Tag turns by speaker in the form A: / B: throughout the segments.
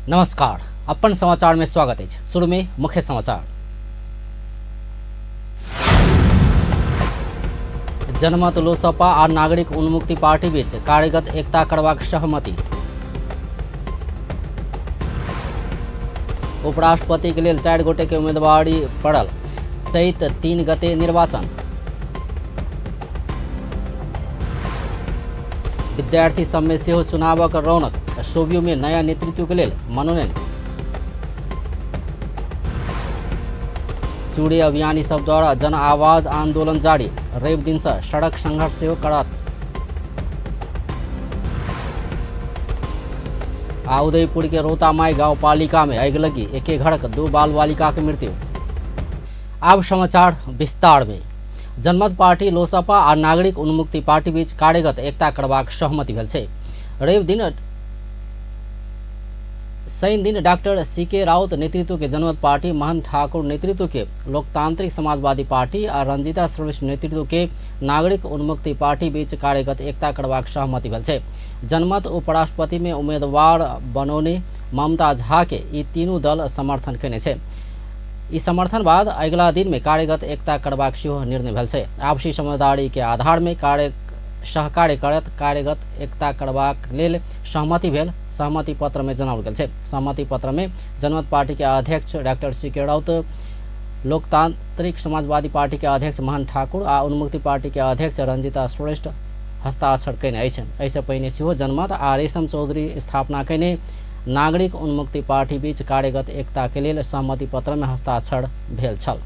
A: नमस्कार, अपन समाचार में स्वागत अछि। शुरू में मुख्य समाचार। जनमत लोसपा आ नागरिक उन्मुक्ति पार्टी बीच कार्यगत एकता करबाक सहमति। उपराष्ट्रपति के लेल 4 गोटे के उम्मीदवारी पड़ल। चैत 3 गते निर्वाचन। विद्यार्थी सब में सेहो चुनावक रौनक। सोबियो में नया नेतृत्व के लेल मनोनयन। चूड़े अभियानी सब द्वारा जन आवाज आंदोलन जारी। रवि दिन से सड़क संघर्ष सेहो करत। आ उदयपुर के रोतामाई गांवपालिका में अगिलगी एके घरक 2 बाल बालिका के मृत्यु। आब समाचार विस्तार में। जनमत पार्टी लोसपा आ नागरिक उन्मुक्ति पार्टी बीच कार्यगत एकता करबाक सहमति भेल छै। रवि दिन शनि दिन डॉक्टर सी के राउत नेतृत्व के जनमत पार्टी, महंत ठाकुर नेतृत्व के लोकतांत्रिक समाजवादी पार्टी आ रंजीता श्रेष्ठ नेतृत्व के नागरिक उन्मुक्ति पार्टी बीच कार्यगत एकता करबाक सहमति भेल छै। जनमत उपराष्ट्रपति में उम्मीदवार बनौने ममता झा के ई तीनू दल समर्थन केने छै। ई समर्थन बाद अगिला दिन में कार्यगत एकता करबाक सेहो निर्णय भेल छै। आपसी समझदारी के आधार में सहकार्य करत कार्यगत एकता करबाक लेल सहमति भेल सहमति पत्र में जनाओल गेल छै। सहमति पत्र में जनमत पार्टी के अध्यक्ष डॉक्टर सी के राउत, लोकतांत्रिक समाजवादी पार्टी के अध्यक्ष महंत ठाकुर आ उन्मुक्ति पार्टी के अध्यक्ष रंजीता श्रेष्ठ हस्ताक्षर कयने अछि। एहिसँ पहिने सेहो जनमत आ रेशम चौधरी स्थापना कयने नागरिक उन्मुक्ति पार्टी बीच कार्यगत एकता के लेल सहमति पत्र में हस्ताक्षर भेल छल।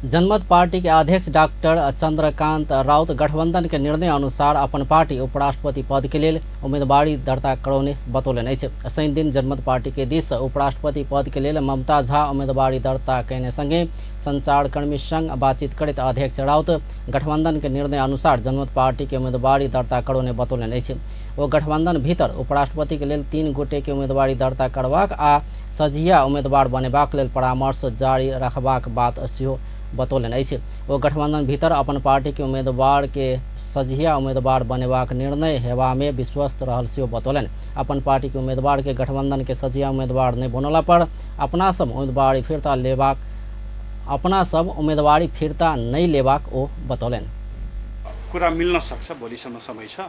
A: जनमत पार्टी के अध्यक्ष डॉक्टर चंद्रकांत राउत गठबंधन के निर्णय अनुसार अपन पार्टी उपराष्ट्रपति पद के लेल उम्मीदवारी दर्ता करौने बतौलनि अछि। शनि दिन जनमत पार्टी के दिस उपराष्ट्रपति पद के लेल ममता झा उम्मीदवारी दर्ता कयने संगे संचारकर्मी संग बातचीत करैत अध्यक्ष राउत गठबंधन के निर्णय अनुसार जनमत पार्टी के उम्मीदवारी दर्ता करौने बतौलनि अछि। ओ गठबंधन भीतर उपराष्ट्रपति के लेल 3 गोटे के उम्मीदवारी दर्ता करबाक आ सझिया उम्मीदवार बनेबाक लेल परामर्श जारी रखबाक बात सेहो बतौलनि अछि। ओ गठबंधन भीतर अपन पार्टी के उम्मीदवार के सझिया उम्मीदवार बनेबाक निर्णय हेबा में विश्वस्त रहल सेहो बतौलनि। अपन पार्टी के उम्मीदवार के गठबंधन के सझिया उम्मीदवार नहि बनौला पर अपना सब उम्मीदवारी फिर्ता नहि लेबाक ओ बतौलनि।
B: कुरा मिल्न सक्छ, भोलिसम्म समय छ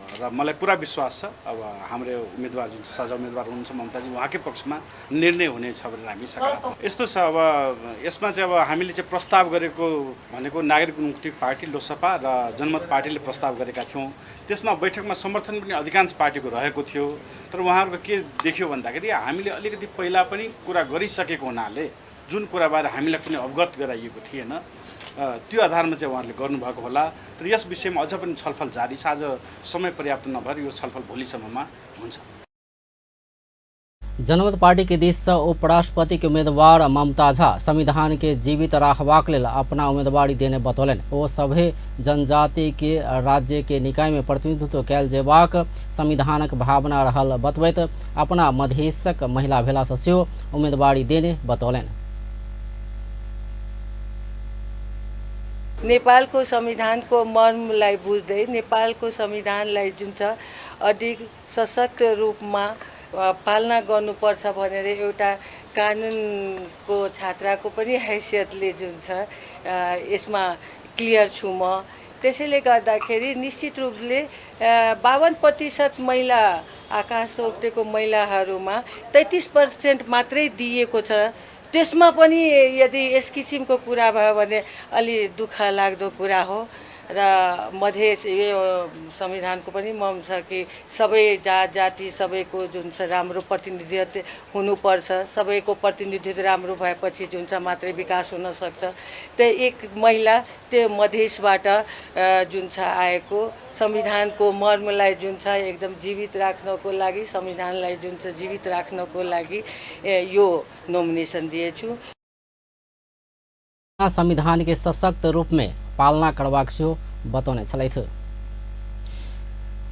B: र मलाई पुरा विश्वास छ। अब हाम्रो उम्मेदवार जुन साझा उम्मेदवार हुनुहुन्छ ममताजी, उहाँकै पक्षमा निर्णय हुनेछ भनेर हामी सकारात्मक। यस्तो छ, अब यसमा चाहिँ अब हामीले चाहिँ प्रस्ताव गरेको भनेको नागरिक उन्मुक्ति पार्टी लोसपा र जनमत पार्टीले प्रस्ताव गरेका थियौँ। त्यसमा बैठकमा समर्थन पनि अधिकांश पार्टीको रहेको थियो। तर उहाँहरूको के देखियो भन्दाखेरि हामीले अलिकति पहिला पनि कुरा गरिसकेको हुनाले जुन कुराबारे हामीलाई कुनै अवगत गराइएको थिएन त्यो आधारमा चाहिँ उहाँहरूले गर्नुभएको होला। तर यस विषयमा अझ पनि छलफल जारी छ। आज समय पर्याप्त नभएर यो छलफल भोलिसम्ममा हुन्छ।
A: जनमत पार्टी के दिस से उपराष्ट्रपति के उम्मीदवार ममता झा संविधान के जीवित रखबाक लेल अपना उम्मीदवारी देने बतौलनि। ओ सभे जनजाति के राज्य के निकाय में प्रतिनिधित्व कयल जेबाक संविधानक भावना रहल बतबैत अपना मधेशक महिला भेला से सेहो उम्मीदवारी देने बतौलनि।
C: नेपालको संविधानको मर्मलाई बुझ्दै नेपालको संविधानलाई जुन छ अधिक सशक्त रूपमा पालना गर्नुपर्छ भनेर एउटा कानुनको छात्राको पनि हैसियतले जुन छ यसमा क्लियर छु म। त्यसैले गर्दाखेरि निश्चित रूपले 52% महिला आकाश तोक्तेको महिलाहरूमा 33% मात्रै दिएको छ। त्यसमा पनि यदि यस किसिमको कुरा भयो भने अलि दुःख लाग्दो कुरा हो। र मधेस यो संविधानको पनि मर्म छ कि सबै जात जाति सबैको जुन छ राम्रो प्रतिनिधित्व हुनुपर्छ। सबैको प्रतिनिधित्व राम्रो भएपछि जुन छ मात्रै विकास हुन सक्छ। त्यो एक महिला त्यो मधेसबाट जुन छ आएको संविधानको मर्मलाई जुन छ एकदम जीवित राख्नको लागि, संविधानलाई जुन छ जीवित राख्नको लागि यो नोमिनेसन दिएछु।
A: संविधान के सशक्त रूप में पालना करबाक सेहो बतौने छलथि।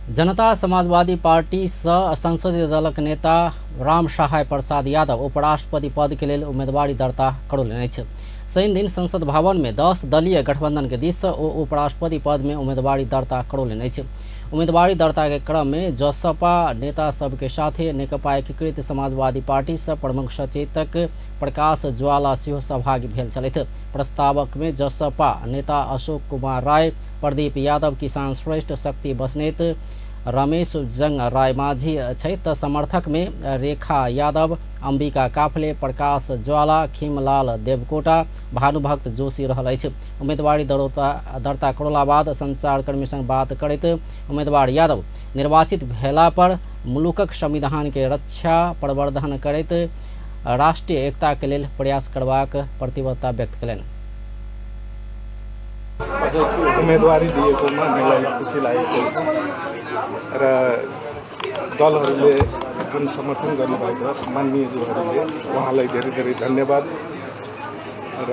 A: जनता समाजवादी पार्टी सँ संसदीय दलक नेता राम सहाय प्रसाद यादव उपराष्ट्रपति पद के लेल उम्मीदवारी दर्ता करौलनि अछि। शनि दिन संसद भवन में 10 दलीय गठबंधन के दिस सँ ओ उपराष्ट्रपति पद में उम्मीदवारी दर्ता करौलनि अछि। उम्मीदवारी दर्ता के क्रम में जसपा नेता सबके साथे नेकपा एकीकृत समाजवादी पार्टी से प्रमुख सचेतक प्रकाश ज्वाला सेहो सहभागी भेल छलथि। प्रस्तावक में जसपा नेता अशोक कुमार राय, प्रदीप यादव, किसान श्रेष्ठ, शक्ति बस्नेत, रमेश जंग रायमाझी छथि त समर्थक में रेखा यादव, अंबिका काफले, प्रकाश ज्वाला, खीमलाल देवकोटा, भानुभक्त जोशी रहल अछि। उम्मीदवारी दर्ता करौला बाद संचारकर्मी संग बात करैत उम्मीदवार यादव निर्वाचित भेला पर मुलुकक संविधान के रक्षा प्रवर्धन करैत राष्ट्रीय एकता के लेल प्रयास करबाक प्रतिबद्धता व्यक्त कयलनि।
D: उम्मेदवारी दिएकोमा मलाई खुसी लागेको छ र दलहरूले जुन समर्थन गर्नुभएको छ माननीयज्यूहरूले, उहाँलाई धेरै धेरै धन्यवाद। र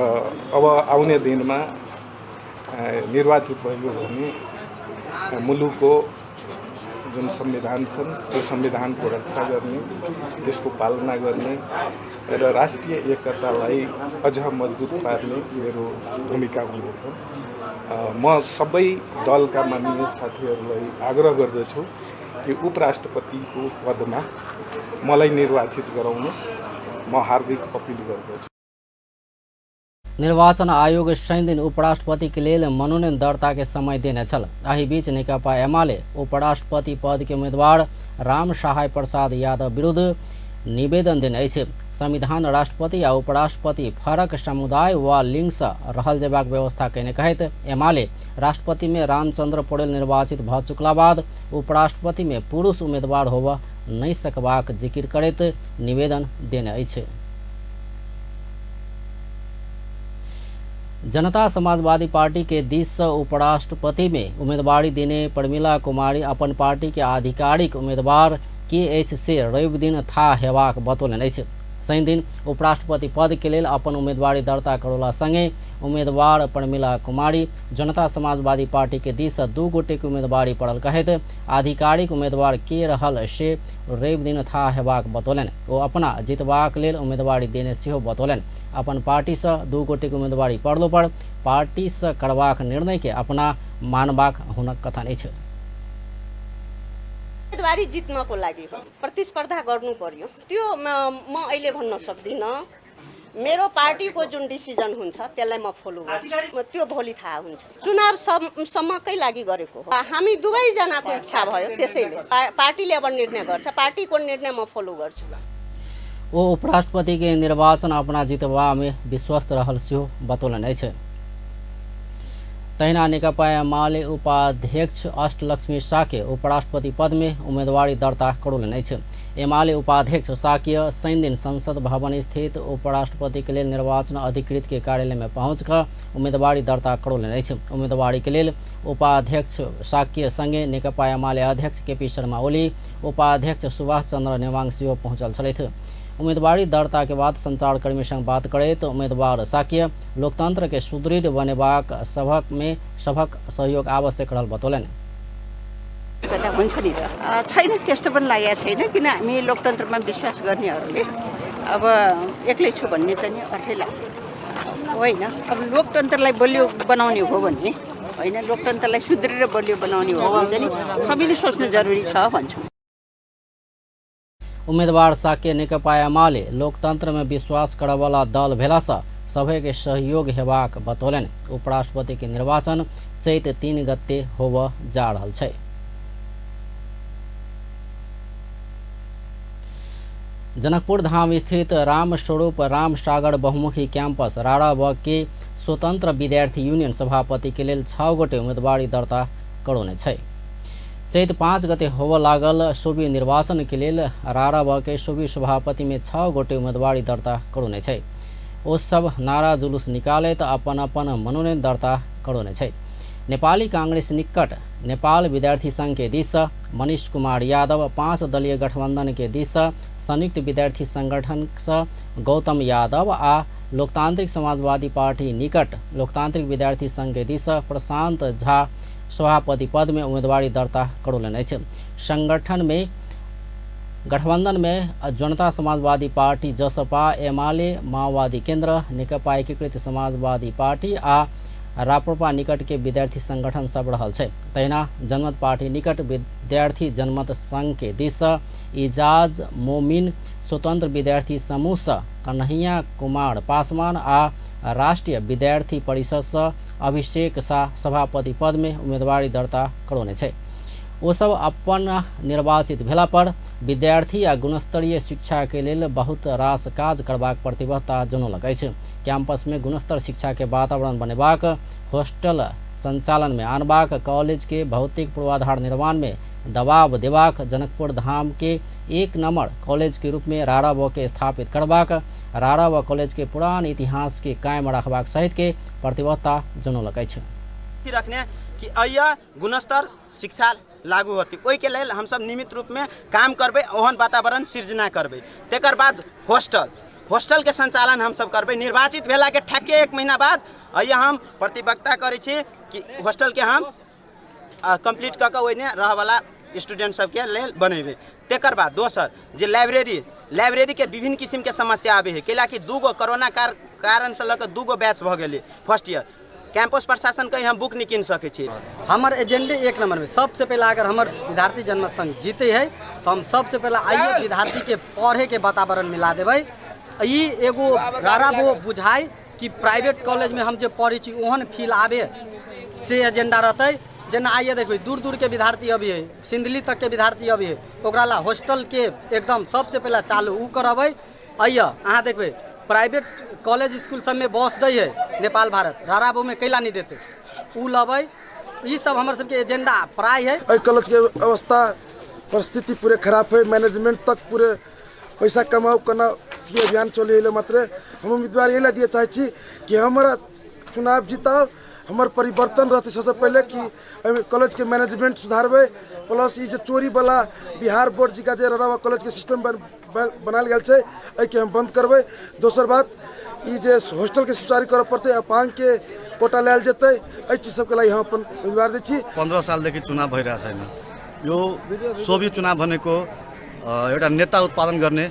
D: अब आउने दिनमा निर्वाचित भयो भने मुलुकको जुन संविधान छन् त्यो संविधानको रक्षा गर्ने, त्यसको पालना गर्ने र राष्ट्रिय एकतालाई अझ मजबुत पार्ने मेरो भूमिका हुनेछ। म सबै दलका माननीय साथीहरूलाई आग्रह गर्दछु कि उपराष्ट्रपतिको पदमा मलाई निर्वाचित गराउनुहोस्। म हार्दिक अपील गर्दछु।
A: निर्वाचन आयोग शनिदिन उपराष्ट्रपति के लेल मनोनयन दर्ता के समय देने छल। एहि बीच नेकपा एमाले उपराष्ट्रपति पद के उम्मीदवार राम सहाय प्रसाद यादव विरुद्ध निवेदन देने अछि। संविधान राष्ट्रपति आ उपराष्ट्रपति फरक समुदाय वा लिंग से रहल जेबाक व्यवस्था कयने कहैत एमाले राष्ट्रपति में रामचंद्र पौडेल निर्वाचित भ चुकला बाद उपराष्ट्रपति में पुरुष उम्मीदवार होबऽ नहि सकबाक जिकिर करैत निवेदन देने अछि। जनता समाजवादी पार्टी के दिस से उपराष्ट्रपति में उम्मीदवारी देने प्रमिला कुमारी अपन पार्टी के आधिकारिक उम्मीदवार के अछि से रवि दिन थाहा हेबाक बतौलनि अछि। शनिदिन उपराष्ट्रपति पद के लेल अपन उम्मीदवारी दर्ता करौला संगे उम्मीदवार प्रमिला कुमारी जनता समाजवादी पार्टी के दिस से 2 गोटे के उम्मीदवारी पड़ल कहैत आधिकारिक उम्मीदवार के रहल से रवि दिन थाहा हेबाक बतौलनि। ओ अपना जीतबाक लेल उम्मीदवारी देने सेहो बतौलनि। अपन पार्टी से 2 गोटे के उम्मीदवारी पड़लो पर पार्टी से करबाक निर्णय के अपना मानबाक हुनक कथन अछि।
E: उम्मेदवारी जित्नको लागि प्रतिस्पर्धा गर्नु पर्यो, त्यो म अहिले भन्न सक्दिनँ। मेरो पार्टीको जुन डिसिजन हुन्छ त्यसलाई म फलो गर्छु, त्यो भोलि थाहा हुन्छ। चुनाव सम्मकै लागि गरेको हो, हामी दुवैजनाको इच्छा भयो, त्यसैले पार्टीले अब निर्णय गर्छ, पार्टीको निर्णय म फलो गर्छु।
A: ओ उपराष्ट्रपति के निर्वाचन अपना जितबा में विश्वस्त रहल सेहो बतौलनि अछि। तहिना नेकपा एमाले उपाध्यक्ष अष्टलक्ष्मी साके उपराष्ट्रपति पद में उम्मीदवारी दर्ता करौलनि अछि। एमाले उपाध्यक्ष साक्य शनिदिन संसद भवन स्थित उपराष्ट्रपति के लेल निर्वाचन अधिकृत के कार्यालय में पहुँच कऽ उम्मीदवारी दर्ता करौलनि अछि। उम्मीदवारी के लेल उपाध्यक्ष साक्य संगे नेकपा एमाले अध्यक्ष केपी शर्मा ओली, उपाध्यक्ष सुभाष चंद्र नेवांग सेहो पहुँचल छलथि। उम्मीदवारी दर्ता के बाद संचारकर्मी संग बात करैत उम्मीदवार साक्य लोकतंत्र के सुदृढ़ बनेबाक सभक में सभक सहयोग आवश्यक रहल बतौलनि।
F: हुन्छ नि त छैन, त्यस्तो पनि लागेको छैन, किन हामी लोकतन्त्रमा विश्वास गर्नेहरूले अब एक्लै छु भन्ने चाहिँ नि अर्थै लाग्दैन होइन। अब लोकतन्त्रलाई बलियो बनाउने हो भने होइन, लोकतन्त्रलाई सुदृढ बलियो बनाउने हो भने चाहिँ नि सबैले सोच्नु जरुरी छ भन्छु।
A: उम्मीदवार साक्य नेकपा एमाले लोकतंत्र में विश्वास करवाला दल भेला से सभे के सहयोग हेबाक बतौलनि। उपराष्ट्रपति के निर्वाचन चैत 3 गते होबऽ जा रहल छै। जनकपुर धाम स्थित रामस्वरूप रामसागर बहुमुखी कैंपस राराब के स्वतंत्र विद्यार्थी यूनियन सभापति के लेल 6 गोटे उम्मीदवारी दर्ता करौने छै। चैत 5 गते होबऽ लागल सोवी निर्वाचन के लेल राराब के सोवी सभापति में 6 गोटे उम्मीदवारी दर्ता करौने छै। ओ सब नारा जुलूस निकालैत अपन अपन मनोनयन दर्ता करौने छै। नेपाली कांग्रेस निकट नेपाल विद्यार्थी संघ के दिस मनीष कुमार यादव, 5 दलीय गठबंधन के दिस संयुक्त विद्यार्थी संगठन से गौतम यादव आ लोकतांत्रिक समाजवादी पार्टी निकट लोकतांत्रिक विद्यार्थी संघ के दिस प्रशांत झा सभापति पद में उम्मीदवारी दर्ता करौलनि अछि। संगठन में गठबंधन में जनता समाजवादी पार्टी, जसपा, एमाले, माओवादी केंद्र, नेकपा एकीकृत समाजवादी पार्टी आ राप्रपा निकट के विद्यार्थी संगठन सब रहल छै। तहिना जनमत पार्टी निकट विद्यार्थी जनमत संघ के दिस इजाज मोमिन, स्वतंत्र विद्यार्थी समूह से कन्हैया कुमार पासवान आ राष्ट्रीय विद्यार्थी परिषद से अभिषेक शाह सभापति पद में उम्मीदवारी दर्ता करौने छै। ओ सब अपन निर्वाचित भेला पर विद्यार्थी आ गुणस्तरीय शिक्षा के लेल बहुत रास काज करबाक प्रतिबद्धता जनौलक अछि। कैंपस में गुणस्तर शिक्षा के वातावरण बनेबाक, हॉस्टल संचालन में आनबाक, कॉलेज के भौतिक पूर्वाधार निर्माण में दबाव देबाक, जनकपुर धाम के 1 नंबर कॉलेज के रूप में राराबो के स्थापित करबाक, राराबो कॉलेज के पुरान इतिहास के कायम रखबाक सहित के प्रतिबद्धता जनौलक अछि।
G: रखने कि अय्या गुणस्तर शिक्षा लागू होती, ओहिके लेल हमसब नियमित रूपमे काम करबै, ओहन वातावरण सृजना करबै। तकर बाद हॉस्टल के संचालन हमसब करबै। निर्वाचित भेलाके ठेके 1 महीना बाद अय्या हम प्रतिबद्धता करै छी कि हॉस्टलके हम कम्प्लीट कऽ कऽ ओहिमे रहऽवला स्टूडेंट सबके लेल बनेबै। तकर बाद दोसर जे लाइब्रेरीके विभिन्न किसिमके समस्या आबै है, कैलाकि 2 गो कोरोना कारणसँ लऽ कऽ 2 गो बैच भऽ गेलै फर्स्ट ईयर। कैंपस प्रशासन के हम बुक नहीं किन सकै छी।
H: हमर एजेंडे 1 नंबर में सबसे पहला अगर हमर विद्यार्थी जनमत संघ जीते है तो हम सबसे पहला आइए विद्यार्थी के पढ़े के वातावरण मिला देबै। ई एगो राराबो बुझाई कि प्राइवेट कॉलेज में हम जे पढ़ै छी ओहन फील आबे से एजेंडा रहतै। जेना आइए देखबै दूर दूर के विद्यार्थी अभी है, सिंधली तक के विद्यार्थी अभी है, ओकरा ला हॉस्टल के एकदम सबसे पहला चालू उ करबै। आइए अहाँ देखबै प्राइवेट कॉलेज स्कूल सब में बस दै है नेपाल भारत, राराबो में कैला नहीं देते उ लबै। ई सब हमर सबके एजेंडा प्राय है।
I: एहि कॉलेज के अवस्था परिस्थिति पूरे खराब है, मैनेजमेंट तक पूरे पैसा कमाऊ केना से अभियान चलै है। मात्र हम उम्मीदवार एहि लए दिए चाहै छी कि हमारा चुनाव जिताओ, हमर परिवर्तन रहतै। सबसे पहले कि कॉलेज के मैनेजमेंट सुधारबै, प्लस ई जे चोरी वाला बिहार बोर्ड जिका जे राराबा कॉलेज के सिस्टम बनायल गेल छै एहिके हम बंद करबै। दोसर बात ई जे हॉस्टल के सुचारू करऽ पड़तै, अपांग के कोटा लायल जेतै, एहि चीज सबके लागि हम अपन उम्मीदवार दै छी।
J: 15 सालदेखि चुनाव भइरहेको छैन। यो सोभियत चुनाव भनेको एउटा नेता उत्पादन गर्ने,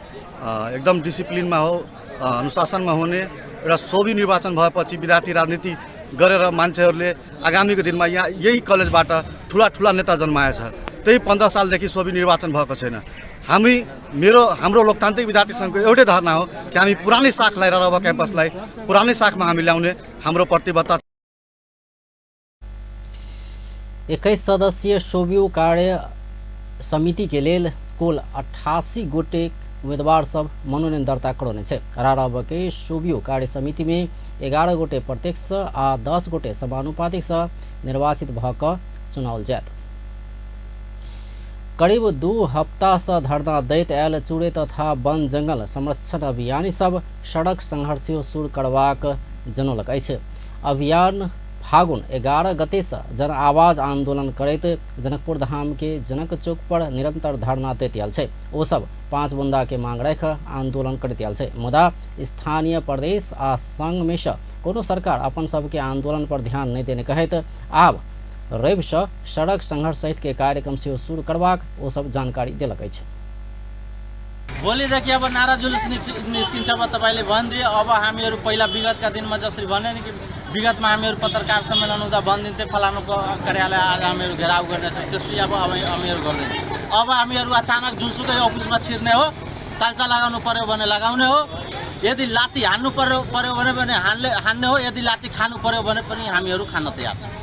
J: एकदम डिसिप्लिनमा हो, अनुशासनमा हुने एउटा सोभियत निर्वाचन भएपछि विद्यार्थी राजनीति गरेर मान्छेहरूले आगामीको दिनमा यहाँ यही कलेजबाट ठुला ठुला नेता जन्माएछ। त्यही 15 सालदेखि सोभियत निर्वाचन भएको छैन। हामी मेरो हाम्रो लोकतान्त्रिक विद्यार्थी सङ्घको एउटै धारणा हो कि हामी पुरानै साखलाई राराबा क्याम्पसलाई पुरानै साखमा हामी ल्याउने हाम्रो प्रतिबद्धता।
A: 21 सदस्यीय सोभियत कार्य समिति के लेल कुल 88 गोटे उम्मीदवार सब मनोनयन दर्ता करौने छै। राराबा के सोभियत कार्य समिति में 11 गोटे प्रत्यक्ष आ 10 गोटे समानुपातिक से निर्वाचित भ क चुनाओल जायत। करीब 2 हप्ता से धरना दैत आयल चूड़े तथा वन जंगल संरक्षण अभियानी सब सड़क संघर्ष शुरू करबाक जनौलक अछि। अभियान फागुन 11 गते से जन आवाज आंदोलन करैत जनकपुर धाम के जनक चौक पर निरंतर धरना दैत आयल छै। ओ सब 5 बुंदा के मांग राखि आंदोलन करैत आयल छै। मुदा स्थानीय प्रदेश आ संघ में से कोनो सरकार अपन सबके आंदोलन पर ध्यान नहीं देने कहैत आब रवि से सड़क संघर्ष सहित के कार्यक्रम सेहो शुरू करबाक ओ सब जानकारी देलक अछि।
K: भोलिदेखि अब नारा जुलुस निस्किन्छ अब तपाईँले भनिदियो। अब हामीहरू पहिला विगतका दिनमा जसरी भने नि कि विगतमा हामीहरू पत्रकार सम्मेलन हुँदा भनिदिन्थे फलानुको कार्यालय आज हामीहरू घेराउ गर्नेछौँ, त्यसरी अब हामीहरू गर्दैनौँ। अब हामीहरू अचानक जुनसुकै अफिसमा छिर्ने हो, तालचा लगाउनु पर्यो भने लगाउने हो, यदि लात्ती हान्नु पर्यो भने हान्ने हो, यदि लात्ती खानु पर्यो भने पनि हामीहरू खान तयार छौँ।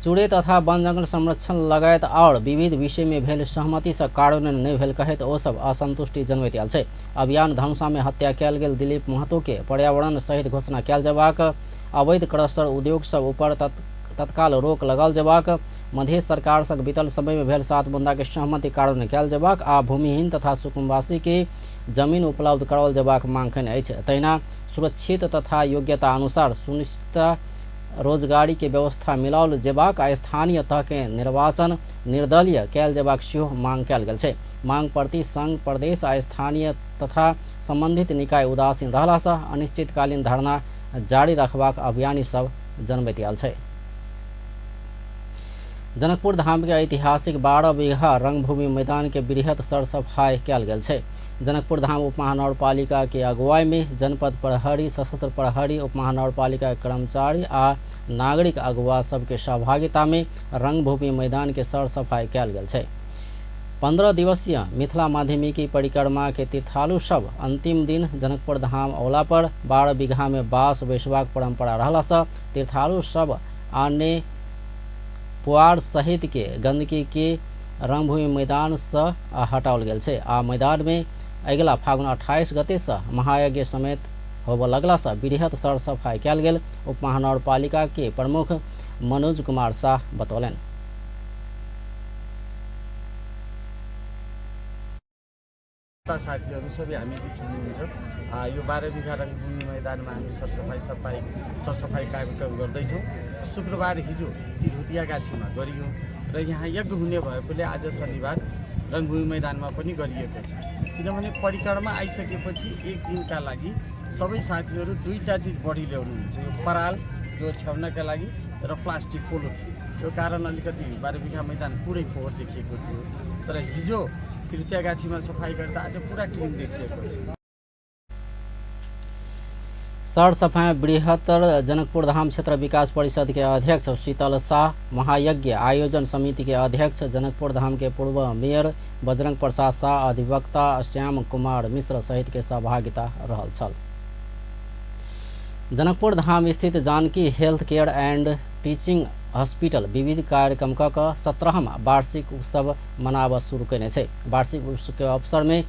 A: चूड़े तथा वन जंगल संरक्षण लगायत और विविध विषय में भेल सहमति से कार्यान्वयन नहीं भेल कहैत ओ सब असंतुष्टि जनबैत आयल छै। अभियान धनुषा में हत्या कयल गेल दिलीप महतो के पर्यावरण सहित घोषणा कयल जेबाक, अवैध क्रसर उद्योग सब ऊपर तत्काल रोक लगाओल जेबाक, मधेश सरकार संग बीतल समय में भेल 7 बुंदा के सहमति कार्यान्वयन कयल जेबाक आ भूमिहीन तथा सुकुम्बासी के जमीन उपलब्ध कराओल जेबाक मांग कयने अछि। तहिना सुरक्षित तथा योग्यता अनुसार सुनिश्चित रोजगारी के व्यवस्था मिलाओल जेबाक आ स्थानीय तह के निर्वाचन निर्दलीय कयल जेबाक सेहो मांग कयल गेल छै। मांग प्रति संघ प्रदेश आ स्थानीय तथा संबंधित निकाय उदासीन रहला सँ अनिश्चितकालीन धरना जारी रखबाक अभियानी सब जनबैत आयल छै। जनकपुर धाम के ऐतिहासिक 12 बीघा रंगभूमि मैदान के बृहत सरसफाई कयल गेल छै। जनकपुर धाम उपमहानगरपालिका के अगुवाई में जनपद प्रहरी, सशस्त्र प्रहरी, उपमहानगरपालिका के कर्मचारी आ नागरिक अगुवा सबके सहभागिता में रंगभूमि मैदान के सरसफाई कयल गेल छै। 15 दिवसीय मिथिला माध्यमिकी परिक्रमा के तीर्थालु सब अंतिम दिन जनकपुर धाम औला पर 12 बीघा में बास बैसबाक परंपरा रहला से तीर्थालु सब आने पुआर सहित के गंदगी के रंगभूमि मैदान से हटाओल गेल छै आ मैदान में अगिला फागुन 28 गते से महायज्ञ समेत होबऽ लगला से बृहत सरसफाई कयल गेल उपमहानगरपालिका के प्रमुख मनोज कुमार शाह बतौलनि।
L: साथीहरू सबै हामी बिच हुनुहुन्छ। यो 12 बिघा रंगभूमि मैदानमा हामी सरसफाई कार्यक्रम गर्दैछौँ। शुक्रबार हिजो तिरहुतिया गाछीमा गरियो र यहाँ यज्ञ हुने भएकोले आज शनिबार रंगभूमि मैदानमा पनि गरिएको छ। किनभने परिक्रमा आइसकेपछि एक दिनका लागि सबै साथीहरू दुईटा चिज बढी ल्याउनुहुन्छ, यो पराल यो छ्याउनका लागि र प्लास्टिक पोलोथिन। यो कारण अलिकति 12 बिघा मैदान पुरै फोहोर देखिएको थियो, तर हिजो तिरहुतिया गाछीमा सफाई गर्दा आज पुरा क्लिन देखिएको छ।
A: सरसफाई बृहत्तर जनकपुर धाम क्षेत्र विकास परिषद के अध्यक्ष शीतल शाह, महायज्ञ आयोजन समिति के अध्यक्ष जनकपुर धाम के पूर्व मेयर बजरंग प्रसाद शाह, अधिवक्ता श्याम कुमार मिश्र सहित के सहभागिता रहल छल। जनकपुर धाम स्थित Janaki health care and teaching hospital विविध कार्यक्रम क 17वां वार्षिक उत्सव मनाब शुरू कयने छै। वार्षिक उत्सव के अवसर में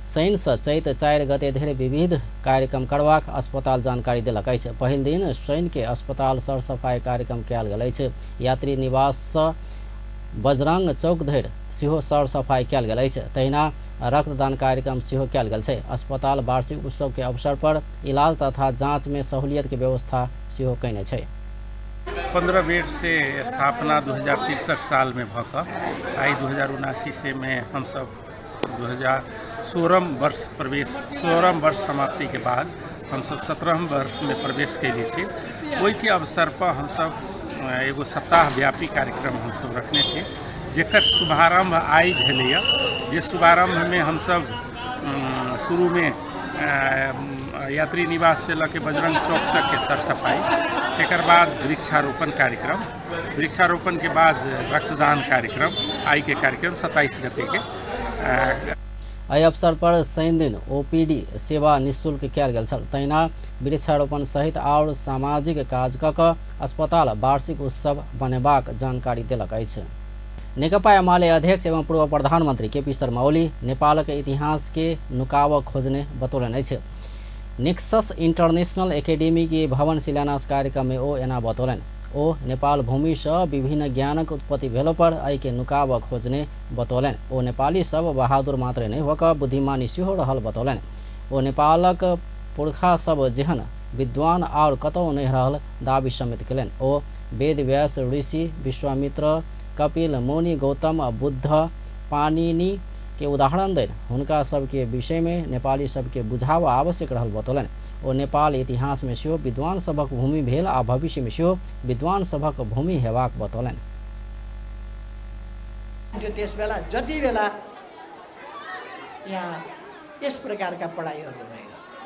A: शनि से चैत 4 गते धरि विविध कार्यक्रम करबाक अस्पताल जानकारी देलक अछि। पहिल दिन शनि के अस्पताल सरसफाई कार्यक्रम कयल गेल अछि। यात्री निवास से बजरंग चौक धरि सेहो सरसफाई कयल गेल अछि। तहिना रक्तदान कार्यक्रम सेहो कयल गेल छै। अस्पताल वार्षिक उत्सव के अवसर पर इलाज तथा जांच में सहूलियत के व्यवस्था सेहो कयने छै।
M: 15 बेड से स्थापना 2063 साल में भऽ कऽ आइ 2079 से में हमसब 2016 वर्ष प्रवेश 16 वर्ष समाप्ति के बाद हमसब 17 वर्ष में प्रवेश कैले छी। ओहिके अवसर पर हमसब एगो सप्ताह व्यापी कार्यक्रम हमसब रखने छी, जेकर शुभारंभ आइ भेलैए। जे शुभारंभ में हमसब शुरू में यात्री निवास से लऽ के बजरंग चौक तक के सरसफाई, तकर बाद वृक्षारोपण कार्यक्रम, वृक्षारोपण के बाद रक्तदान कार्यक्रम, आई के कार्यक्रम 27 गते के।
A: एहि अवसर पर शनि दिन ओपीडी सेवा निःशुल्क कयल गेल छल। तहिना वृक्षारोपण सहित आओर सामाजिक काज कऽ कऽ अस्पताल वार्षिक उत्सव बनेबाक जानकारी देलक अछि। नेकपा एमाले अध्यक्ष एवं पूर्व प्रधानमंत्री केपी शर्मा ओली नेपालक इतिहास के नुकाव खोजने बतौलनि अछि। नेक्सस इंटरनेशनल एकेडमी के भवन शिलान्यास कार्यक्रम में ओ एना बतौलनि। ओ नेपाल भूमि से विभिन्न ज्ञानक उत्पत्ति भेलो पर एहिके नुकाव खोजने बतौलनि। ओ नेपाली सब बहादुर मात्रै नहि होकर बुद्धिमानी सेहो रहल बतौलनि। ओ नेपालक पुरखा सब जेहन विद्वान और कतौ नहि रहल दावी समेत कयलनि। ओ वेद व्यास, ऋषि विश्वामित्र, कपिल मुनि, गौतम बुद्ध, पाणिनि के उदाहरण दैत हुनका सबके विषय में नेपाली सबके बुझाव आवश्यक रहल बतौलनि। ओ नेपाल इतिहास में सेहो विद्वान सभक भूमि भेल आ भविष्य में सेहो विद्वान सभक भूमि हेबाक बतौलनि।
N: त्यस बेला जति बेला यहाँ यस प्रकारका पढाइहरू हुने गर्थे,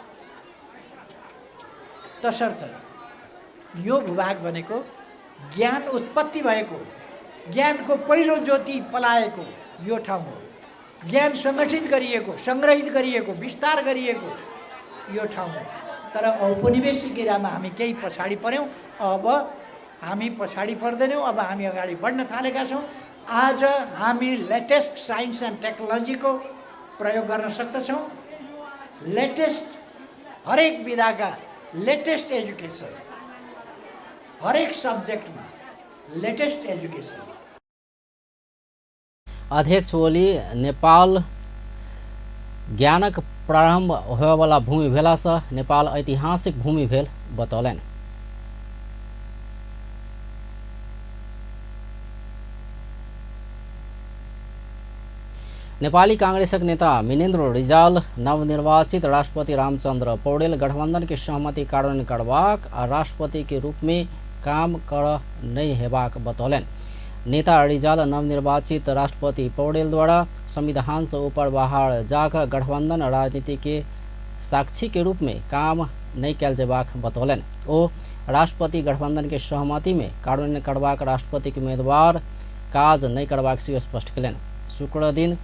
N: तसर्थ यो भूभाग भनेको ज्ञान उत्पत्ति भएको, ज्ञानको पहिलो ज्योति पलाएको यो ठाउँ हो। ज्ञान सङ्गठित गरिएको, सङ्ग्रहित गरिएको, विस्तार गरिएको यो ठाउँ हो। तर औपनिवेशिक एरामा हामी केही पछाडि पऱ्यौँ। अब हामी पछाडि पर्दैनौँ, अब हामी अगाडि बढ्न थालेका छौँ। आज हामी लेटेस्ट साइन्स एन्ड टेक्नोलोजीको प्रयोग गर्न सक्दछौँ। लेटेस्ट हरेक विधाका लेटेस्ट एजुकेसन, हरेक सब्जेक्टमा लेटेस्ट एजुकेसन।
A: अध्यक्ष ओली नेपाल ज्ञानक प्रारंभ होयवाला भूमि भेलासँ नेपाल ऐतिहासिक भूमि भेल बतौलनि। नेपाली कांग्रेसक नेता मिनेन्द्र रिजाल नवनिर्वाचित राष्ट्रपति रामचंद्र पौडेल गठबंधन के सहमति कार्यान्वयन करबाक आ राष्ट्रपति के रूप में काम कर नहि हेबाक बतौलनि। नेता रिजाल नवनिर्वाचित राष्ट्रपति पौडेलद्वारा संविधान से ऊपर बाहर जाकर गठबंधन राजनीति के साक्षी के रूप में काम नहीं कयल जेबाक बतौलनि। ओ राष्ट्रपति गठबंधन के सहमति में कार्यान्वयन करबाक राष्ट्रपति के उम्मीदवार काज नहीं करबाक सेहो स्पष्ट कयलनि। शुक्र दिन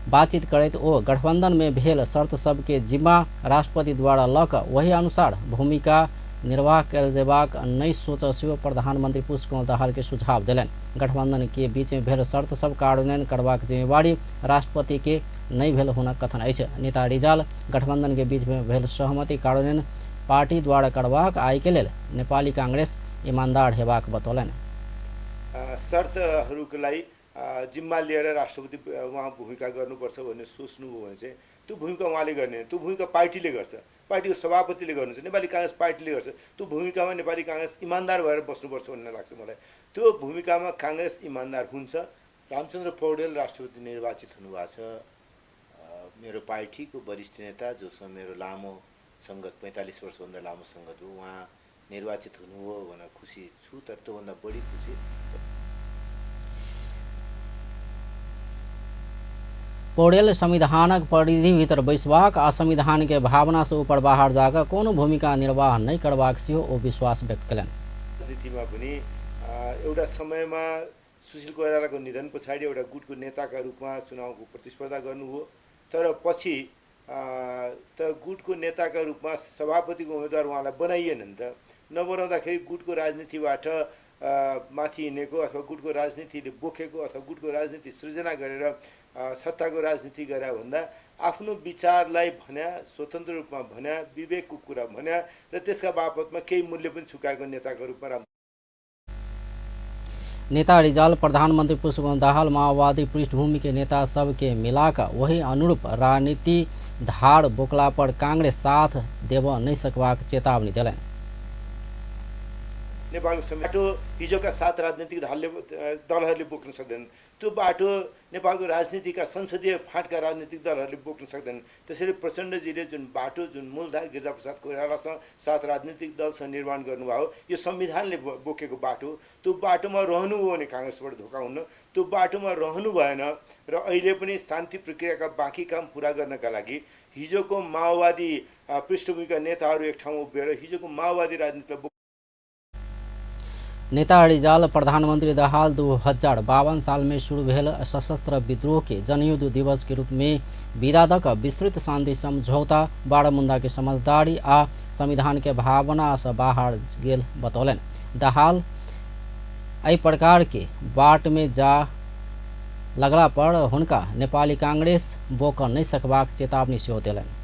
A: बातचीत करैत ओ गठबंधन में भेल शर्त सबके जिम्मा राष्ट्रपति द्वारा लऽ कऽ वही अनुसार भूमिका निर्वाह कयल जेबाक नहि सोच सेहो प्रधानमंत्री पुष्पकमल दाहाल के सुझाव देलनि। गठबंधन के बीच में भेल शर्त सब कार्यान्वयन करबाक जिम्मेवारी राष्ट्रपति के नहि भेल हुनक कथन अछि। नेता रिजाल गठबंधन के बीच में भेल सहमति कार्यान्वयन पार्टी द्वारा करबाक आइ के लेल नेपाली कांग्रेस ईमानदार हेबाक बतौलनि।
O: शर्तहरूको लागि जिम्मा लिएर राष्ट्रपति उहाँ भूमिका गर्नुपर्छ भन्ने सोच्नुभयो भने चाहिँ त्यो भूमिका उहाँले गर्ने, त्यो भूमिका पार्टीले गर्छ, पार्टीको सभापतिले गर्नुहुन्छ, नेपाली काङ्ग्रेस पार्टीले गर्छ। त्यो भूमिकामा नेपाली काङ्ग्रेस इमान्दार भएर बस्नुपर्छ भन्ने लाग्छ मलाई। त्यो भूमिकामा काङ्ग्रेस इमान्दार हुन्छ। रामचन्द्र पौडेल राष्ट्रपति निर्वाचित हुनुभएको छ। मेरो पार्टीको वरिष्ठ नेता जोसँग मेरो लामो सङ्गत 45 वर्षभन्दा लामो सङ्गत हो, उहाँ निर्वाचित हुनुभयो भनेर खुसी छु, तर त्योभन्दा बढी खुसी
A: पौडेल संविधानक परिधिभित्र बैसबाक आ संविधान के भावना से ऊपर बाहर जाकर कोनो भूमिका निर्वाह नहीं करबाक सेहो ओ विश्वास व्यक्त कयलनि।
O: राजनीतिमा पनि एउटा समयमा सुशील कोइरालाको निधन पछाडि एउटा गुटको नेताका रूपमा चुनावको प्रतिस्पर्धा गर्नुभयो, तर पछि त गुटको नेताका रूपमा सभापतिको उम्मेदवार उहाँलाई बनाइएन नि त। नबनाउँदाखेरि गुटको राजनीतिबाट माथि हिँडेको अथवा गुटको राजनीतिले बोकेको अथवा गुटको राजनीति सृजना गरेर सत्ताको राजनीति गरे भन्दा आफ्नो विचारलाई भन्या, स्वतन्त्र रूपमा भन्या, विवेकको कुरा भन्या र त्यसका बापतमा केही मूल्य पनि चुकाएको नेताको रूपमा
A: नेता रिजाल प्रधानमंत्री पुष्पकमल दाहाल माओवादी पृष्ठभूमि के नेता सबके मिलाकर वही अनुरूप राजनीति धार बोकला पर कांग्रेस साथ देव नहीं सकबाक चेतावनी देलनि।
O: नेपालको बाटो हिजोका 7 राजनीतिक दलहरूले बोक्न सक्दैनन्, त्यो बाटो नेपालको राजनीतिका संसदीय फाँटका राजनीतिक दलहरूले बोक्न सक्दैनन्। त्यसैले प्रचण्डजीले जुन बाटो, जुन मूलधार गिरिजाप्रसाद कोइरालासँग 7 राजनीतिक दलसँग निर्माण गर्नुभयो, यो संविधानले बोकेको बाटो, त्यो बाटोमा रहनुभयो भने काङ्ग्रेसबाट धोका हुन्न, त्यो बाटोमा रहनु भएन र अहिले पनि शान्ति प्रक्रियाका बाँकी काम पुरा गर्नका लागि हिजोको माओवादी पृष्ठभूमिका नेताहरू एक ठाउँमा उभिएर हिजोको माओवादी राजनीतिलाई
A: नेता रिजाल प्रधानमंत्री दाहाल 2052 साल में शुरू भेल सशस्त्र विद्रोह के जनयुद्ध दिवस के रूप में विदा दक विस्तृत शांति समझौता 12 मुद्दा के समझदारी आ संविधान के भावना से बाहर गेल बतौलनि। दाहाल एहि प्रकार के बाट में जा लगला पर हुनका नेपाली कांग्रेस बोक नहीं सकबाक चेतावनी सेहो देलनि।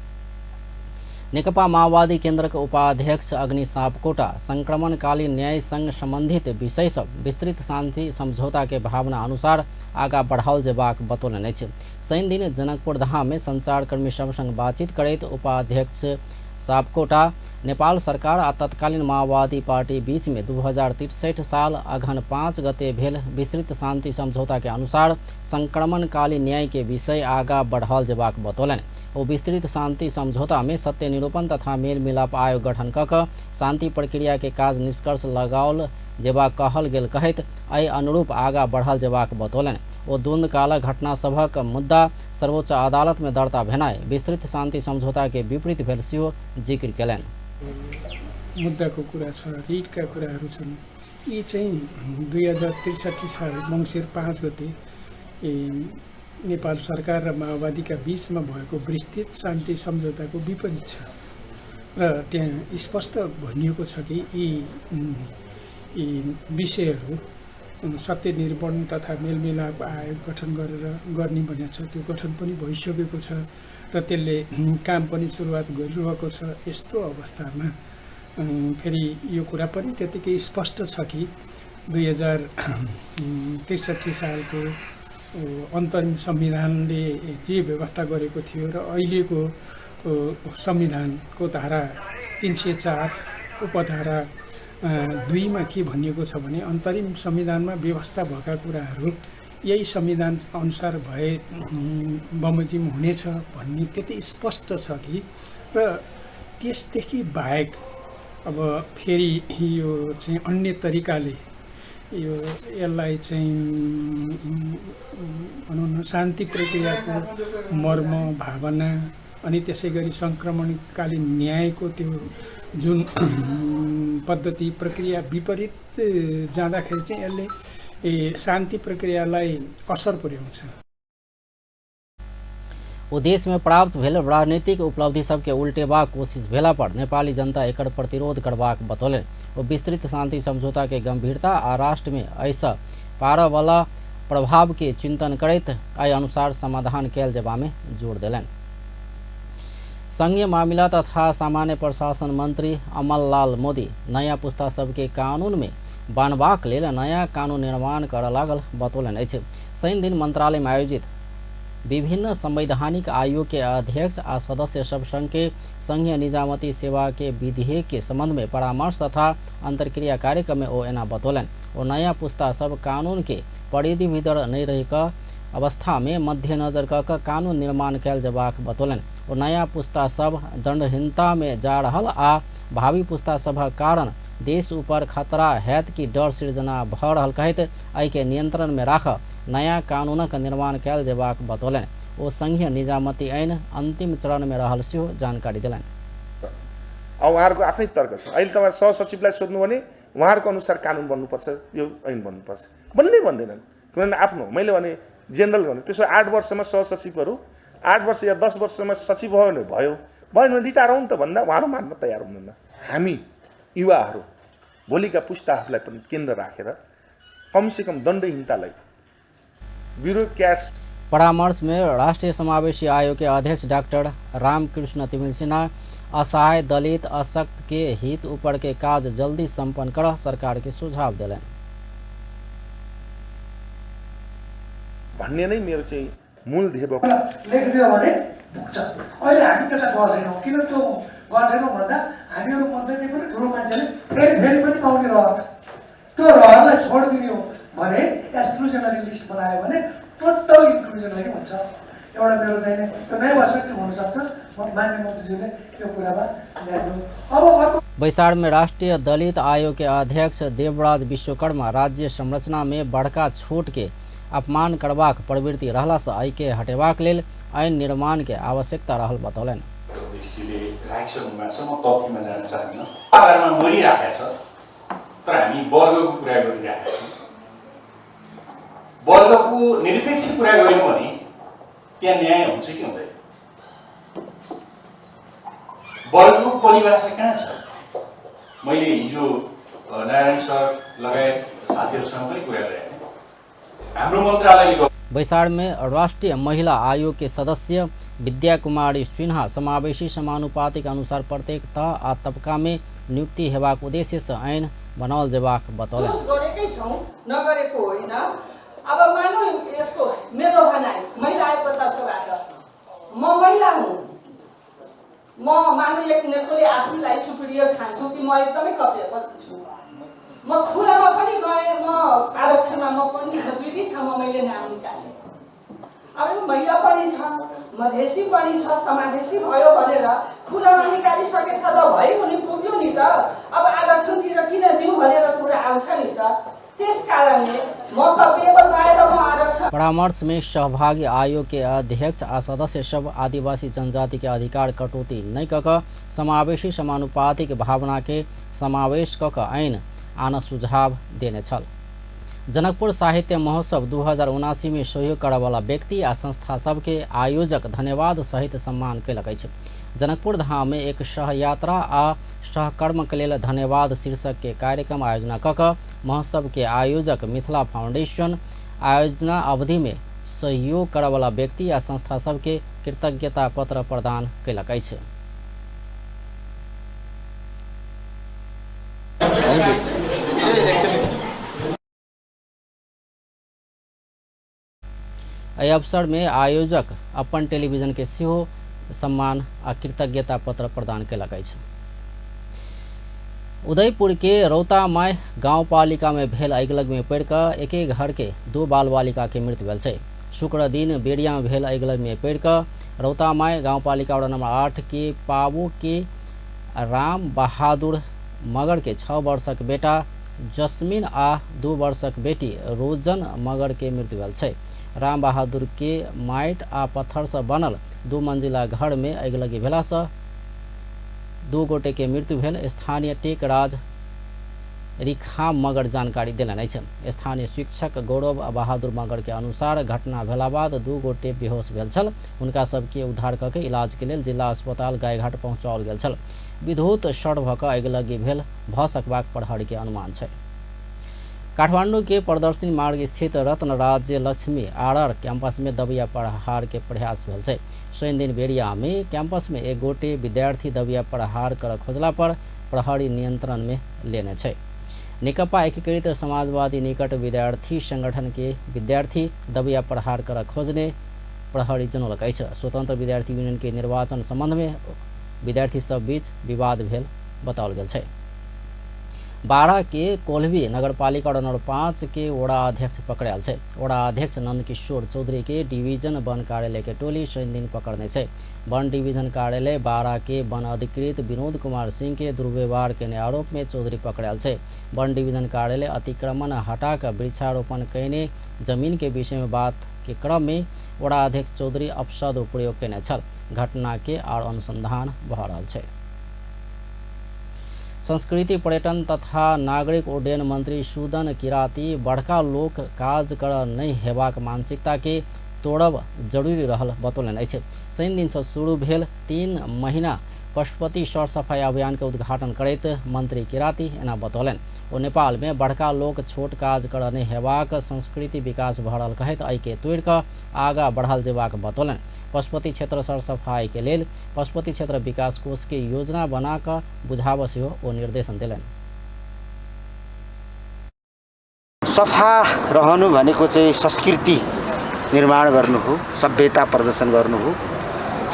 A: नेकपा माओवादी केंद्र के उपाध्यक्ष अग्नि सापकोटा संक्रमणकालीन न्याय संग संबंधित विषय सब विस्तृत शांति समझौता के भावना अनुसार आगा बढ़ाओल जेबाक बतौलनि अछि। शनि दिन जनकपुर धाम में संचारकर्मी सब संग बातचीत करैत उपाध्यक्ष सापकोटा नेपाल सरकार आ तत्कालीन माओवादी पार्टी बीच में 2063 साल अघन 5 गते भेल विस्तृत शांति समझौता के अनुसार संक्रमणकालीन न्याय के विषय आगा बढ़ाओल जेबाक बतौलनि। ओ विस्तृत शांति समझौता में सत्य निरूपण तथा मेल मिलाप आयोग गठन कऽ कऽ शांति प्रक्रिया के काज निष्कर्ष लगाओल जेबाक कहल गेल कहैत एहि अनुरूप आगा बढ़ल जेबाक बतौलनि। ओ द्वंद्वकालक घटना सभक मुद्दा सर्वोच्च अदालत में दर्ता भेनाइ विस्तृत शांति समझौता के विपरीत भेल सेहो जिक्र कयलनि।
P: मुद्दाको कुरा छ, रिटका कुराहरू छन्। यी चाहिँ 2063 साल मङ्सिर 5 गते नेपाल सरकार र माओवादीका बीचमा भएको विस्तृत शान्ति सम्झौताको विपरीत छ र त्यहाँ स्पष्ट भनिएको छ कि यी यी विषयहरू सत्य निरूपण तथा मेलमिलाप आयोग गठन गरेर गर्ने भनेको छ। त्यो गठन पनि भइसकेको छ र त्यसले काम पनि सुरुवात गरिरहेको छ। यस्तो अवस्थामा फेरि यो कुरा पनि त्यतिकै स्पष्ट छ कि 2063 सालको अन्तरिम संविधानले जे व्यवस्था गरेको थियो र अहिलेको संविधानको धारा 304 उपधारा 2 मा के भनिएको छ भने अन्तरिम संविधानमा व्यवस्था भएका कुराहरू यही संविधान अनुसार भए बमोजिम हुनेछ भन्ने त्यति स्पष्ट छ कि र त्यसदेखि बाहेक अब फेरि यो चाहिँ अन्य तरिकाले यो यसलाई चाहिँ भनौँ न शान्ति प्रक्रियाको मर्म भावना अनि त्यसै गरी सङ्क्रमणकालीन न्यायको त्यो जुन पद्धति प्रक्रिया विपरीत जाँदाखेरि चाहिँ यसले शान्ति प्रक्रियालाई असर पुर्याउँछ।
A: ओ देश में प्राप्त भेल राजनीतिक उपलब्धि सबके उल्टेबाक कोशिश भेला पर नेपाली जनता एकर प्रतिरोध करबाक बतौलनि। ओ विस्तृत शांति समझौता के गंभीरता आ राष्ट्र में एहिसँ पारऽवला प्रभाव के चिंतन करैत एहि अनुसार समाधान कयल जेबा में जोर देलनि। संघीय मामिला तथा सामान्य प्रशासन मंत्री अमरलाल मोदी नया पुस्ता सबके कानून में बान्हबाक लेल नया कानून निर्माण करऽ लागल बतौलनि अछि। शनि दिन मंत्रालय में आयोजित विभिन्न संवैधानिक आयोग के अध्यक्ष आ सदस्य सब संघ के संघीय निजामती सेवा के विधेयक के संबंध में परामर्श तथा अंतर्क्रिया कार्यक्रम में ओ एना बतौलनि। ओ नया पुस्ता सब कानून के परिधि भीतर नहीं रहि कऽ अवस्था में मध्यनजर कऽ कऽ कानून निर्माण कयल जेबाक बतौलनि। ओ नया पुस्ता सब दंडहीनता में जा रहल आ भावी पुस्ता सभक कारण देश ऊपर खतरा हैत कि डर सृजना भऽ रहल कहैत एहिके नियंत्रण में राख नया कानूनक निर्माण कयल जेबाक बतौलनि। ओ संघीय निजामती ऐन अंतिम चरण में रहल सेहो जानकारी देलनि।
Q: अब उहाँहरूको आफ्नै तर्क छ। अहिले तपाईँ सहसचिवलाई सोध्नु भने उहाँहरूको अनुसार कानुन बन्नुपर्छ, यो ऐन बन्नुपर्छ, बन्दै बन्दैनन्, किनभने आफ्नो मैले भने जेनरल भने त्यसो 8 वर्षमा सहसचिवहरू 8 वर्ष या 10 वर्षमा सचिव भयो भने भयो, भएन भने रिटायर हौ नि त भन्दा उहाँहरू मान्न तयार हुनुहुन्न। हामी युवाहरू भोलिका पुस्ताहरूलाई पनि केन्द्र राखेर कमसेकम दण्डहीनतालाई ब्युरोक्राट्स।
A: परामर्श में राष्ट्रीय समावेशी आयोग के अध्यक्ष डॉक्टर रामकृष्ण तिमिल्सिना असहाय दलित अशक्त के हित ऊपर के काज जल्दी संपन्न कर सरकार के सुझाव दिलनि
Q: भन्ने नै मेरो चाहिँ मूल ध्येय हो।
R: लेखिदियो भने पुग्छ। अहिले हामी त्यता गएको छैनौँ। किन त्यो गएको छैनौँ भन्दा हामीहरू मध्ये पनि ठुलो मान्छेले फेरि फेरि पनि पाउने रहर छ। त्यो रहरलाई छोडिदिने हो भने एक्सक्लुजनरी लिस्ट बनायो भने टोटल इन्क्लुजनरी हुन्छ। एउटा मेरो चाहिँ त्यो नयाँ पर्सपेक्टिभ हुनसक्छ। मान्य मन्त्रीज्यूले यो कुरामा ध्यान दिनु। अब अर्को
A: बैसार में राष्ट्रीय दलित आयोग के अध्यक्ष देवराज विश्वकर्मा राज्य संरचना में बड़का छूट के अपमान करबाक प्रवृत्ति रहला से एहिके हटेबाक लेल ऐन निर्माण के आवश्यकता रहल बतौलनि।
S: राखिसक्नु भएको छ, म तथ्यमा जान चाहदिनँ। आधारमा मरिराखेको छ, तर हामी वर्गको कुरा गरिराखेका छौँ। वर्गको निरपेक्ष कुरा गऱ्यौँ भने त्यहाँ न्याय हुन्छ कि हुँदैन? वर्गको परिभाषा कहाँ छ? मैले हिजो नारायण सर लगायत साथीहरूसँग पनि कुरा गरेको थिएँ। हाम्रो मन्त्रालयले
A: बैसार में राष्ट्रीय महिला आयोग के सदस्य विद्या कुमारी सिन्हा समावेशी समानुपातिक अनुसार प्रत्येक तह आ तबका में नियुक्ति हेबाक उद्देश्य से ऐन बनाओल जेबाक बतौलनि।
T: गरेकै छौँ, नगरेको होइन। अब मानौ यसको मेरो भनाइ महिला आयोगको तर्फबाट, म महिला हुँ, म मानव एक नेतृत्वले आफूलाई सुपिरियर ठान्छु कि म एकदमै कपेबल छु। म खुलामा पनि गएँ, म आरक्षणमा म पनि दुई दुई ठाउँमा मैले नाम निकालेँ। अब यो महिला पनि छ, मधेसी पनि छ, समावेशी भयो भनेर खुलामा निकालिसकेछ त भयो नि, पुग्यो नि त। अब आरक्षणतिर किन दिउँ भनेर कुरा आउँछ नि त। त्यस कारणले म कपेबल भएर म आरक्षण।
A: परामर्श में सहभागी आयोग के अध्यक्ष आ सदस्य सब आदिवासी जनजाति के अधिकार कटौती नहीं कक समावेशी समानुपातिक भावना के समावेश कक ऐन आन सुझाव देने छल। जनकपुर साहित्य महोत्सव 2079 में सहयोग करवाला व्यक्ति आ संस्था सबके आयोजक धन्यवाद सहित सम्मान कयलक अछि। जनकपुर धाम में एक सहयात्रा आ सहकर्म के लेल धन्यवाद शीर्षक के कार्यक्रम आयोजना कक महोत्सव के आयोजक मिथिला फाउंडेशन आयोजना अवधि में सहयोग करवाला व्यक्ति आ संस्था सबके कृतज्ञता पत्र प्रदान कयलक अछि। एहि अवसर में आयोजक अपन टेलीविजन के सेहो सम्मान आ कृतज्ञता पत्र प्रदान कयलक अछि। उदयपुर के रौतामाय गाउँपालिका में भेल अगिलग में पड़ि कऽ एके घर के 2 बाल बालिका के मृत्यु भेल छै। शुक्र दिन बेरिया में भेल अगिलग में पड़ि कऽ रौतामाय गाउँपालिका वार्ड नंबर 8 के पाबो के राम बहादुर मगर के 6 वर्षक बेटा जस्मिन आ 2 वर्षक बेटी रोजन मगर के मृत्यु भेल छै। राम बहादुर के माटि आ पत्थर से बनल 2 मंजिला घर में अगिलगी भेला से 2 गोटे के मृत्यु भेल। स्थानीय टेकराज रिखा मगर जानकारी देलनि अछि। स्थानीय शिक्षक गौरव बहादुर मगर के अनुसार घटना भेला बाद 2 गोटे बेहोश भेल छल। हुनका सबके उद्धार कऽ के इलाज के लेल जिला अस्पताल गायघाट पहुँचाओल गेल छल। विद्युत शॉर्ट भऽ कऽ अगिलगी भेल भऽ सकबाक प्रहरी के अनुमान छै। काठमांडू के प्रदर्शनी मार्ग स्थित रत्न राज्य लक्ष्मी आरआर कैंपस में दबिया प्रहार के प्रयास भेल छै। शनि दिन बेरिया में कैंपस में एक गोटे विद्यार्थी दबिया प्रहार कर खोजला पर प्रहरी नियंत्रण में लेने छै। नेकपा एकीकृत समाजवादी निकट विद्यार्थी संगठन के विद्यार्थी दबिया प्रहार कर खोजने प्रहरी जनौलक अछि। स्वतंत्र विद्यार्थी यूनियन के निर्वाचन संबंध में विद्यार्थी सब बीच विवाद भेल बताओल गेल छै। 12 के कोल्हबी नगरपालिका वार्ड नंबर 5 के वडा अध्यक्ष पकड़ायल छै। वडा अध्यक्ष नंदकिशोर चौधरी के डिवीजन वन कार्यालय के टोली शनि दिन पकड़ने छै। वन डिवीजन कार्यालय 12 के वन अधिकृत विनोद कुमार सिंह के दुर्व्यवहार केने आरोप में चौधरी पकड़ायल छै। वन डिवीजन कार्यालय अतिक्रमण हटाकर वृक्षारोपण केने जमीन के विषय में बात के क्रम में वडा अध्यक्ष चौधरी अपशब्द प्रयोग केने छल। घटना के आर अनुसंधान भऽ रहल छै। संस्कृति पर्यटन तथा नागरिक उड्डयन मंत्री सुदन किराती बड़का लोक काज कर नहि हेबाक मानसिकता के तोड़ब जरूरी रहल बतौलनि अछि। शनि दिन से शुरू भेल 3 महीना पशुपति सरसफाई अभियान के उद्घाटन करैत मंत्री किराती एना बतौलनि। ओ नेपाल में बड़का लोक छोट काज कर नहि हेबाक संस्कृति विकास भऽ रहल कहैत एहिके तोड़ि कऽ आगा बढ़ल जेबाक बतौलनि। पशुपति क्षेत्र सरसफाई के लेल पशुपति क्षेत्र विकास कोष के योजना बना कऽ बुझाबऽ सेहो ओ निर्देशन देलनि।
U: सफा रहनु भनेको चाहिँ संस्कृति निर्माण गर्नु हो, सभ्यता प्रदर्शन गर्नु हो।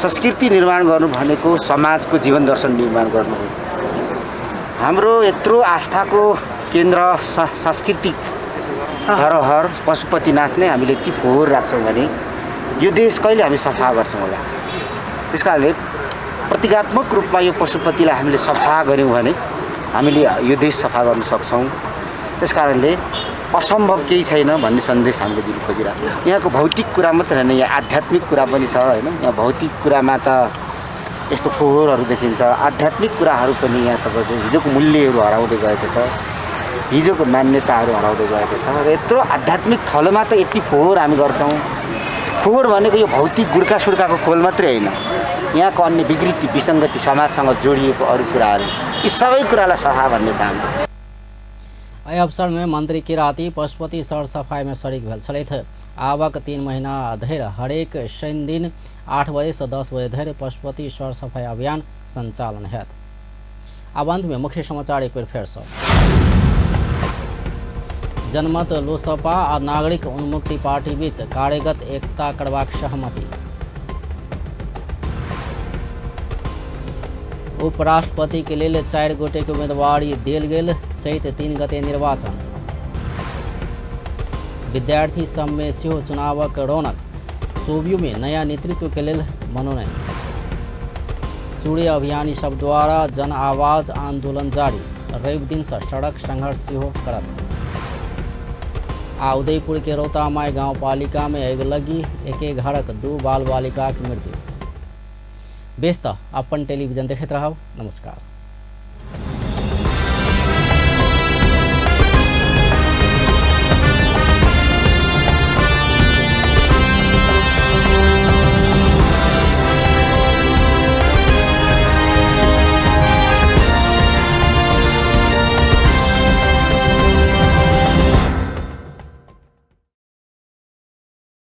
U: संस्कृति निर्माण गर्नु भनेको समाजको जीवन दर्शन निर्माण गर्नु हो। हाम्रो यत्रो आस्थाको केन्द्र सांस्कृतिक धरोहर पशुपतिनाथ नै हामीले यति फोहोर राख्छौँ भने यो देश कहिले हामी सफा गर्छौँ होला। त्यस कारणले प्रतीकात्मक रूपमा यो पशुपतिलाई हामीले सफा गऱ्यौँ भने हामीले यो देश सफा गर्न सक्छौँ। त्यस कारणले असम्भव केही छैन भन्ने सन्देश हामीले दिन खोजिरहेको छौँ। यहाँको भौतिक कुरा मात्र होइन, यहाँ आध्यात्मिक कुरा पनि छ होइन। यहाँ भौतिक कुरामा त यस्तो फोहोरहरू देखिन्छ, आध्यात्मिक कुराहरू पनि यहाँ तपाईँको हिजोको मूल्यहरू हराउँदै गएको छ, हिजोको मान्यताहरू हराउँदै गएको छ। र यत्रो आध्यात्मिक थलोमा त यति फोहोर हामी गर्छौँ। फोहोर भनेको यो भौतिक गुड्का सुड्काको खोल मात्रै होइन, यहाँको अन्य विकृति विसङ्गति समाजसँग जोडिएको अरू कुराहरू, यी सबै कुरालाई सफा भन्ने चाहन्छु।
A: एहि अवसर में मंत्री किराती पशुपति सरसफाई में शरीक भेल छलथि। आवक 3 महीना धरि हरेक शनि दिन 8 बजे से 10 बजे धरि पशुपति सरसफाई अभियान संचालन हैत। अब अंत में मुख्य समाचार एक बेर फेर सँ। जनमत लोसपा आ नागरिक उन्मुक्ति पार्टी बीच कार्यगत एकता करबाक सहमति। उपराष्ट्रपति के लेल 4 गोटे के उम्मीदवारी देल गेल। चैत 3 गते निर्वाचन। विद्यार्थी सब में सेहो चुनावक रौनक। सोबियो में नया नेतृत्व के लेल मनोनयन। चूड़े अभियानी सब द्वारा जन आवाज आंदोलन जारी। रवि दिन से सड़क संघर्ष सेहो करत। आ उदयपुर के रौतामाई गांवपालिका में अगिलगी एके घरक 2 बाल बालिका के मृत्यु। बेस त अपन टेलीविजन देखैत रहब। नमस्कार।